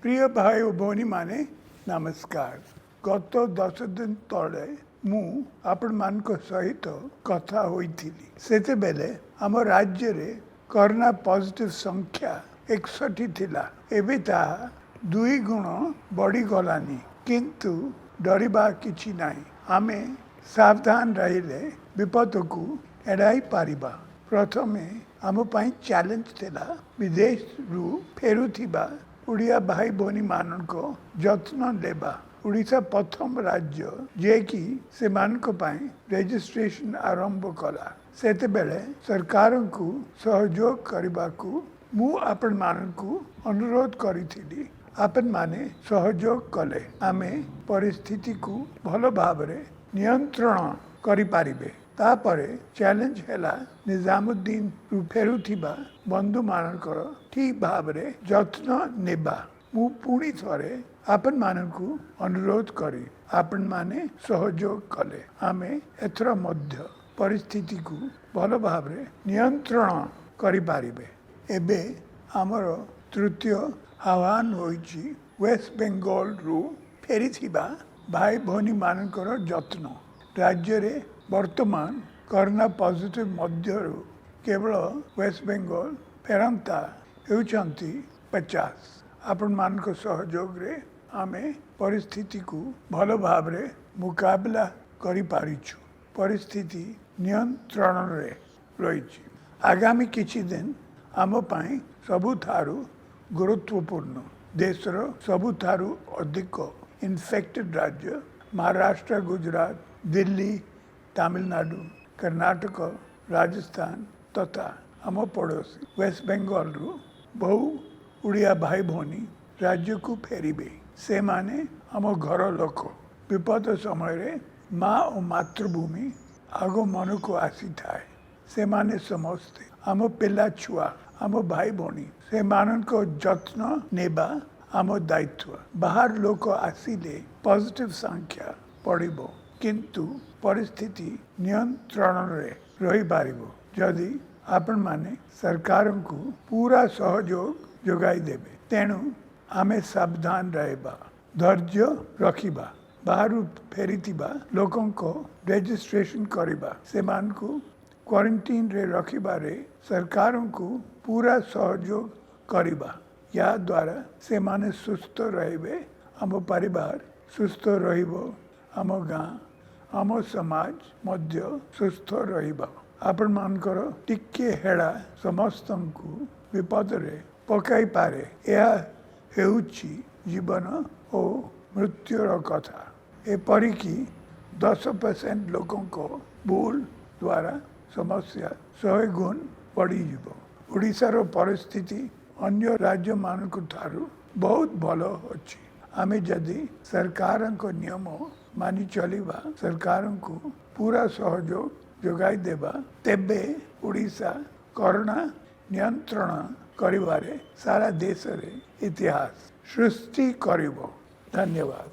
ପ୍ରିୟ ଭାଇ ଓ ଭଉଣୀମାନେ, ନମସ୍କାର। ଗତ 10 ଦିନ ତଳେ ମୁଁ ଆପଣମାନଙ୍କ ସହିତ କଥା ହୋଇଥିଲି। ସେତେବେଳେ ଆମ ରାଜ୍ୟରେ କରୋନା ପଜିଟିଭ ସଂଖ୍ୟା 61 ଥିଲା। ଏବେ ତାହା ଦୁଇ ଗୁଣ ବଢ଼ିଗଲାଣି। କିନ୍ତୁ ଡରିବା କିଛି ନାହିଁ। ଆମେ ସାବଧାନ ରହିଲେ ବିପଦକୁ ଏଡ଼ାଇ ପାରିବା। ପ୍ରଥମେ ଆମ ପାଇଁ ଚ୍ୟାଲେଞ୍ଜ ଥିଲା ବିଦେଶରୁ ଫେରୁଥିବା ଓଡ଼ିଆ ଭାଇ ଭଉଣୀମାନଙ୍କ ଯତ୍ନ ନେବା। ଓଡ଼ିଶା ପ୍ରଥମ ରାଜ୍ୟ ଯିଏକି ସେମାନଙ୍କ ପାଇଁ ରେଜିଷ୍ଟ୍ରେସନ ଆରମ୍ଭ କଲା। ସେତେବେଳେ ସରକାରଙ୍କୁ ସହଯୋଗ କରିବାକୁ ମୁଁ ଆପଣମାନଙ୍କୁ ଅନୁରୋଧ କରିଥିଲି। ଆପଣମାନେ ସହଯୋଗ କଲେ ଆମେ ପରିସ୍ଥିତିକୁ ଭଲ ଭାବରେ ନିୟନ୍ତ୍ରଣ କରିପାରିବେ। ତାପରେ ଚ୍ୟାଲେଞ୍ଜ ହେଲା ନିଜାମୁଦ୍ଦିନରୁ ଫେରୁଥିବା ବନ୍ଧୁମାନଙ୍କର ଠିକ୍ ଭାବରେ ଯତ୍ନ ନେବା। ମୁଁ ପୁଣି ଥରେ ଆପଣମାନଙ୍କୁ ଅନୁରୋଧ କରି ଆପଣମାନେ ସହଯୋଗ କଲେ ଆମେ ଏଥର ମଧ୍ୟ ପରିସ୍ଥିତିକୁ ଭଲ ଭାବରେ ନିୟନ୍ତ୍ରଣ କରିପାରିବେ। ଏବେ ଆମର ତୃତୀୟ ଆହ୍ୱାନ ହୋଇଛି ୱେଷ୍ଟ ବେଙ୍ଗଲରୁ ଫେରିଥିବା ଭାଇ ଭଉଣୀମାନଙ୍କର ଯତ୍ନ। ରାଜ୍ୟରେ ବର୍ତ୍ତମାନ କରୋନା ପଜିଟିଭ ମଧ୍ୟରୁ କେବଳ ୱେଷ୍ଟ ବେଙ୍ଗଲ ଫେରନ୍ତା ହେଉଛନ୍ତି 50। ଆପଣମାନଙ୍କ ସହଯୋଗରେ ଆମେ ପରିସ୍ଥିତିକୁ ଭଲ ଭାବରେ ମୁକାବିଲା କରିପାରିଛୁ। ପରିସ୍ଥିତି ନିୟନ୍ତ୍ରଣରେ ରହିଛି। ଆଗାମୀ କିଛି ଦିନ ଆମ ପାଇଁ ସବୁଠାରୁ ଗୁରୁତ୍ୱପୂର୍ଣ୍ଣ। ଦେଶର ସବୁଠାରୁ ଅଧିକ ଇନଫେକ୍ଟେଡ୍ ରାଜ୍ୟ ମହାରାଷ୍ଟ୍ର, ଗୁଜୁରାଟ, ଦିଲ୍ଲୀ, ତାମିଲନାଡ଼ୁ, କର୍ଣ୍ଣାଟକ, ରାଜସ୍ଥାନ ତଥା ଆମ ପଡ଼ୋଶୀ ୱେଷ୍ଟ ବେଙ୍ଗଲରୁ ବହୁ ଓଡ଼ିଆ ଭାଇ ଭଉଣୀ ରାଜ୍ୟକୁ ଫେରିବେ। ସେମାନେ ଆମ ଘର ଲୋକ। ବିପଦ ସମୟରେ ମା ଓ ମାତୃଭୂମି ଆଗ ମନକୁ ଆସିଥାଏ। ସେମାନେ ସମସ୍ତେ ଆମ ପିଲା ଛୁଆ, ଆମ ଭାଇ ଭଉଣୀ। ସେମାନଙ୍କ ଯତ୍ନ ନେବା ଆମ ଦାୟିତ୍ୱ। ବାହାର ଲୋକ ଆସିଲେ ପଜିଟିଭ ସଂଖ୍ୟା ବଢ଼ିବ, କିନ୍ତୁ ପରିସ୍ଥିତି ନିୟନ୍ତ୍ରଣରେ ରହିପାରିବ ଯଦି ଆପଣମାନେ ସରକାରଙ୍କୁ ପୁରା ସହଯୋଗ ଯୋଗାଇ ଦେବେ। ତେଣୁ ଆମେ ସାବଧାନ ରହିବା, ଧୈର୍ଯ୍ୟ ରଖିବା, ବାହାରୁ ଫେରିଥିବା ଲୋକଙ୍କ ରେଜିଷ୍ଟ୍ରେସନ କରିବା, ସେମାନଙ୍କୁ କ୍ୱାରେଣ୍ଟିନରେ ରଖିବାରେ ସରକାରଙ୍କୁ ପୁରା ସହଯୋଗ କରିବା। ଏହାଦ୍ୱାରା ସେମାନେ ସୁସ୍ଥ ରହିବେ, ଆମ ପରିବାର ସୁସ୍ଥ ରହିବ, ଆମ ଗାଁ, ଆମ ସମାଜ ମଧ୍ୟ ସୁସ୍ଥ ରହିବ। ଆପଣମାନଙ୍କର ଟିକେ ହେଳା ସମସ୍ତଙ୍କୁ ବିପଦରେ ପକାଇପାରେ। ଏହା ହେଉଛି ଜୀବନ ଓ ମୃତ୍ୟୁର କଥା। ଏପରିକି 10% ଲୋକଙ୍କ ଭୁଲ ଦ୍ୱାରା ସମସ୍ୟା 100 ଗୁଣ ବଢ଼ିଯିବ। ଓଡ଼ିଶାର ପରିସ୍ଥିତି ଅନ୍ୟ ରାଜ୍ୟମାନଙ୍କ ଠାରୁ ବହୁତ ଭଲ ଅଛି। ଆମେ ଯଦି ସରକାରଙ୍କ ନିୟମ ମାନି ଚଳିବା, ସରକାରଙ୍କୁ ପୁରା ସହଯୋଗ ଯୋଗାଇ ଦେବା, ତେବେ ଓଡ଼ିଶା କରୋନା ନିୟନ୍ତ୍ରଣ କରିବାରେ ସାରା ଦେଶରେ ଇତିହାସ ସୃଷ୍ଟି କରିବ। ଧନ୍ୟବାଦ।